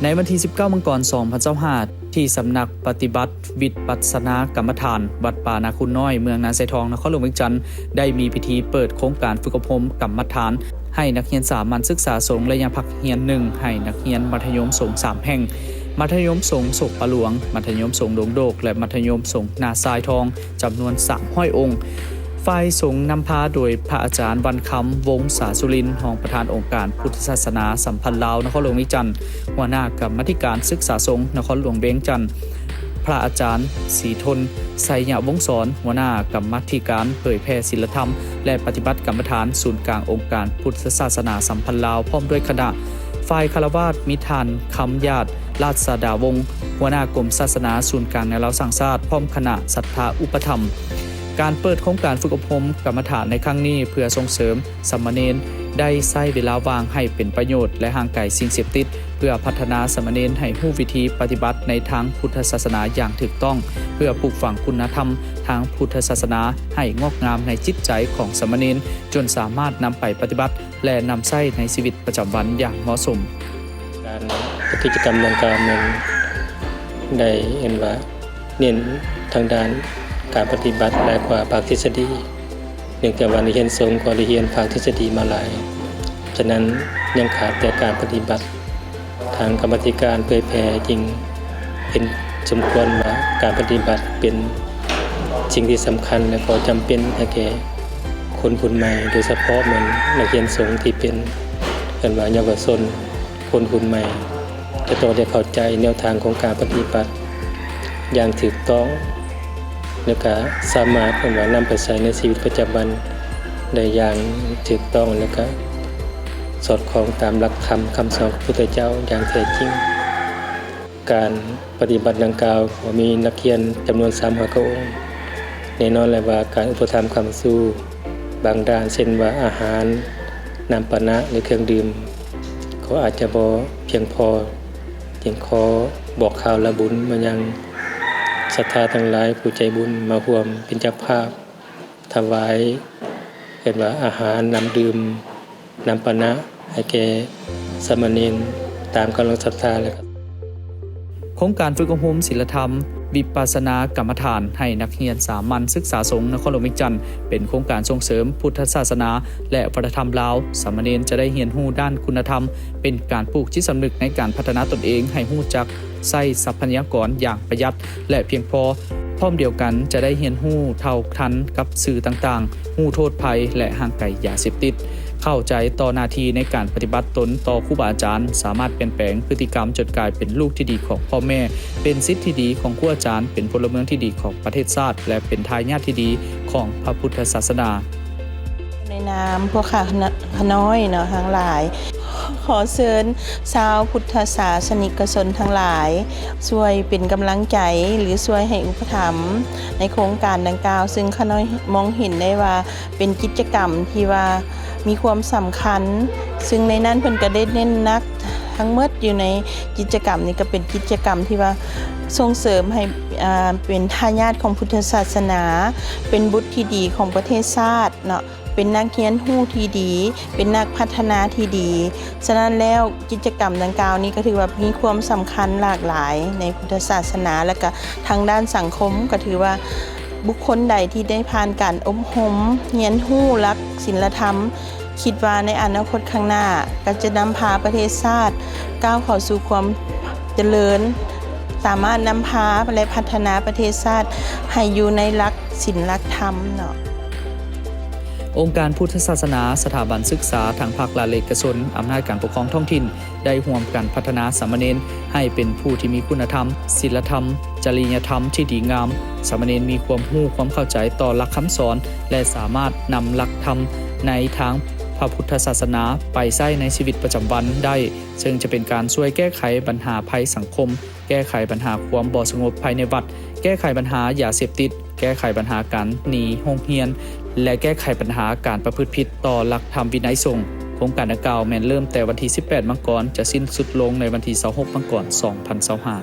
ໃນວັນທີສິບເກົ້າ ມັງກອນ ສອງພັນຊາວຫ້າ ທີ່ສຳນັກປະຕິບັດວິປັດສະນາກຳມະຖານ ວັດປ່ານາຄູນນ້ອຍ ເມືອງນາຊາຍທອງ ນະຄອນຫຼວງວຽງຈັນ ໄດ້ມີພິທີເປີດໂຄງການຝຶກອົບຮົມກຳມະຖານ ໃຫ້ນັກຮຽນສາມັນສຶກສາສົງໄລຍະພັກຮຽນໜຶ່ງ ໃຫ້ນັກຮຽນມັດທະຍົມສົງສາມແຫ່ງ, ມັດທະຍົມສົງໂສກປາຫຼວງ, ມັດທະຍົມສົງດົງໂດກ ແລະ ມັດທະຍົມສົງນາຊາຍທອງ ຈຳນວນສາມຮ້ອຍອົງ. ຝ່າຍສົງນຳພາໂດຍພະອາຈານ ວັນຄຳ ວົງສາສຸລິນ ຮອງປະທານອົງການພຸດທະສາສະໜາສຳພັນລາວ ນະຄອນຫຼວງວຽງຈັນ, ຫົວໜ້າກຳມາທິການສຶກສາສົງນະຄອນຫຼວງວຽງຈັນ, ພະອາຈານ ສີທົນ ໄຊຍະວົງສອນ ຫົວໜ້າກຳມາທິການເຜີຍແຜ່ສິນລະທຳ ແລະ ປະຕິບັດກຳມະຖານ ສູນກາງອົງການພຸດທະສາສະໜາສຳພັນລາວ ພ້ອມດ້ວຍຄະນະ. ຝ່າຍຄາລະວາດມີທ່ານ ຄຳຢາດ ລາດສະດາວົງ ຫົວໜ້າກົມສາສະໜາສູນກາງແນວລາວສ້າງຊາດ ພ້ອມຄະນະສັດທາອຸປະຖຳ. ການເປີດໂຄງການຝຶກອົບຮົມກຳມະຖານໃນຄັ້ງນີ້ ເພື່ອສົ່ງເສີມສາມະເນນໄດ້ໃຊ້ເວລາວ່າງໃຫ້ເປັນປະໂຫຍດ ແລະ ຫ່າງໄກສິ່ງເສບຕິດ, ເພື່ອພັດທະນາສາມະເນນໃຫ້ຮູ້ວິທີປະຕິບັດໃນທາງພຸດທະສາສະໜາຢ່າງຖືກຕ້ອງ, ເພື່ອປູກຝັງຄຸນນະທຳທາງພຸດທະສາສະໜາໃຫ້ງອກງາມໃນຈິດໃຈຂອງສາມະເນນ, ຈົນສາມາດນຳໄປປະຕິບັດ ແລະ ນຳໃຊ້ໃນຊີວິດປະຈຳວັນຢ່າງເໝາະສົມ. ການຈັດກິດຈະກຳດັ່ງກ່າວແມ່ນໄດ້ເອີ້ນວ່າເນັ້ນທາງດ້ານການປະຕິບັດຫຼາຍກວ່າພາກທິດສະດີ, ເນື່ອງຈາກວ່ານັກຮຽນສົງກໍໄດ້ຮຽນພາກທິດສະດີມາຫຼາຍ, ສະນັ້ນຍັງຂາດແຕ່ການປະຕິບັດ. ທາງກຳມາທິການເຜີຍແຜ່ຈຶ່ງເຫັນສົມຄວນວ່າການປະຕິບັດເປັນສິ່ງທີ່ສຳຄັນ ແລະ ກໍຈຳເປັນໃຫ້ແກ່ຄົນຮຸ່ນໃໝ່, ໂດຍສະເພາະແມ່ນນັກຮຽນສົງທີ່ເປັນ ເອີ້ນວ່າເຍົາວະຊົນ, ຄົນຮຸ່ນໃໝ່ ຈະຕ້ອງໄດ້ເຂົ້າໃຈແນວທາງຂອງການປະຕິບັດຢ່າງຖືກຕ້ອງ ແລະ ກະສາມາດ ເອີ້ນວ່າ ນຳໄປໃຊ້ໃນຊີວິດປະຈຳວັນໄດ້ຢ່າງຖືກຕ້ອງ ແລະ ກະສອດຄ່ອງຕາມຫຼັກທຳຄຳສອນຂອງພະພຸດທະເຈົ້າຢ່າງແທ້ຈິງ. ການປະຕິບັດດັ່ງກ່າວກໍມີນັກຮຽນຈຳນວນສາມຮ້ອຍກວ່າອົງ. ແນ່ນອນແຫຼະວ່າການອຸປະຖຳຄ້ຳຊູບາງດ້ານ ເຊັ່ນວ່າອາຫານ, ນ້ຳປານະ ຫຼື ເຄື່ອງດື່ມ ກໍອາດຈະບໍ່ພຽງພໍ, ຈຶ່ງຂໍບອກຂ່າວລະບຸນມາຍັງສັດທາທັງຫຼາຍຜູ້ໃຈບຸນມາຮ່ວມເປັນເຈົ້າພາບ ຖວາຍ ເອີ້ນວ່າອາຫານ, ນ້ຳດື່ມ, ນ້ຳປານະ ໃຫ້ແກ່ສາມະເນນຕາມກຳລັງສັດທາ ແລະ ໂຄງການຝຶກອົບຮົມສິນລະທຳວິປັດສະນາກຳມະຖານໃຫ້ນັກຮຽນສາມັນສຶກສາສົງນະຄອນຫຼວງວຽງຈັນ ເປັນໂຄງການສົ່ງເສີມພຸດທະສາສະໜາ ແລະ ວັດທະນະທຳລາວ. ສາມະເນນຈະໄດ້ຮຽນຮູ້ດ້ານຄຸນນະທຳ, ເປັນການປູກຈິດສຳນຶກໃນການພັດທະນາຕົນເອງໃຫ້ຮູ້ຈັກ ໃຊ້ຊັບພະຍາກອນຢ່າງປະຢັດ ແລະ ພຽງພໍ, ພ້ອມດຽວກັນຈະໄດ້ຮຽນຮູ້ເທົ່າທັນກັບສື່ຕ່າງໆ, ຮູ້ໂທດໄພ ແລະ ຫ່າງໄກຢາເສບຕິດ, ເຂົ້າໃຈຕໍ່ໜ້າທີ່ໃນການປະຕິບັດຕົນຕໍ່ຄູບາອາຈານ, ສາມາດປ່ຽນແປງພຶດຕິກຳຈົນກາຍເປັນລູກທີ່ດີຂອງພໍ່ແມ່, ເປັນສິດທີ່ດີຂອງຄູອາຈານ, ເປັນພົນລະເມືອງທີ່ດີຂອງປະເທດຊາດ ແລະ ເປັນທາຍາດທີ່ດີຂອງພະພຸດທະສາສະໜາ. ໃນນາມພວກຂ້າ ຂ້ານ້ອຍເນາະ ທັງຫຼາຍ ຂໍເຊີນຊາວພຸດທະສາສະນິກະຊົນທັງຫຼາຍ ຊ່ວຍເປັນກຳລັງໃຈ ຫຼື ຊ່ວຍໃຫ້ອຸປະຖຳໃນໂຄງການດັ່ງກ່າວ, ຊຶ່ງຂ້ານ້ອຍມອງເຫັນໄດ້ວ່າເປັນກິດຈະກຳທີ່ວ່າມີຄວາມສຳຄັນ, ຊຶ່ງໃນນັ້ນເພິ່ນກໍໄດ້ເນັ້ນໜັກທັງໝົດຢູ່ໃນກິດຈະກຳນີ້ ກໍເປັນກິດຈະກຳທີ່ວ່າສົ່ງເສີມໃຫ້ ອ່າ ເປັນທາຍາດຂອງພຸດທະສາສະໜາ, ເປັນບຸດທີ່ດີຂອງປະເທດຊາດເນາະ. ເປັນນັກຮຽນຮູ້ທີ່ດີ, ເປັນນັກພັດທະນາທີ່ດີ. ສະນັ້ນແລ້ວ ກິດຈະກຳດັ່ງກ່າວນີ້ກໍຖືວ່າມີຄວາມສຳຄັນຫຼາກຫຼາຍໃນພຸດທະສາສະໜາ ແລະ ກະທາງດ້ານສັງຄົມ ກໍຖືວ່າບຸກຄົນໃດທີ່ໄດ້ຜ່ານການອົບຮົມຮຽນຮູ້ຫຼັກສິນລະທຳ, ຄິດວ່າໃນອະນາຄົດຂ້າງໜ້າກໍຈະນຳພາປະເທດຊາດກ້າວເຂົ້າສູ່ຄວາມຈະເລີນ, ສາມາດນຳພາ ແລະ ພັດທະນາປະເທດຊາດໃຫ້ຢູ່ໃນຫຼັກສິນຫຼັກທຳເນາະ. ອົງການພຸດທະສາສະໜາ, ສະຖາບັນສຶກສາທາງພາກລັດ ແລະ ເອກະຊົນ, ອຳນາດການປົກຄອງທ້ອງຖິ່ນ ໄດ້ຮ່ວມກັນພັດທະນາສາມະເນນໃຫ້ເປັນຜູ້ທີ່ມີຄຸນນະທຳ, ສິນລະທຳ, ຈະລິຍະທຳທີ່ດີງາມ. ສາມະເນນມີຄວາມຮູ້ຄວາມເຂົ້າໃຈຕໍ່ຫຼັກຄຳສອນ ແລະ ສາມາດນຳຫຼັກທຳໃນທາງພະພຸດທະສາສະໜາໄປໃຊ້ໃນຊີວິດປະຈຳວັນໄດ້, ເຊິ່ງຈະເປັນການຊ່ວຍແກ້ໄຂບັນຫາໄພສັງຄົມ, ແກ້ໄຂບັນຫາຄວາມບໍ່ສະຫງົບພາຍໃນວັດ, ແກ້ໄຂບັນຫາຢາເສບຕິດ, ແກ້ໄຂບັນຫາການໜີໂຮງຮຽນ ແລະ ແກ້ໄຂບັນຫາການປະພຶດຜິດຕໍ່ຫຼັກທຳວິໄນສົງ. ໂຄງການດັ່ງກ່າວແມ່ນເລີ່ມແຕ່ວັນທີສິບແປດ ມັງກອນ ຈະສິ້ນສຸດລົງໃນວັນທີຊາວຫົກ ມັງກອນ ສອງພັນຊາວຫ້າ.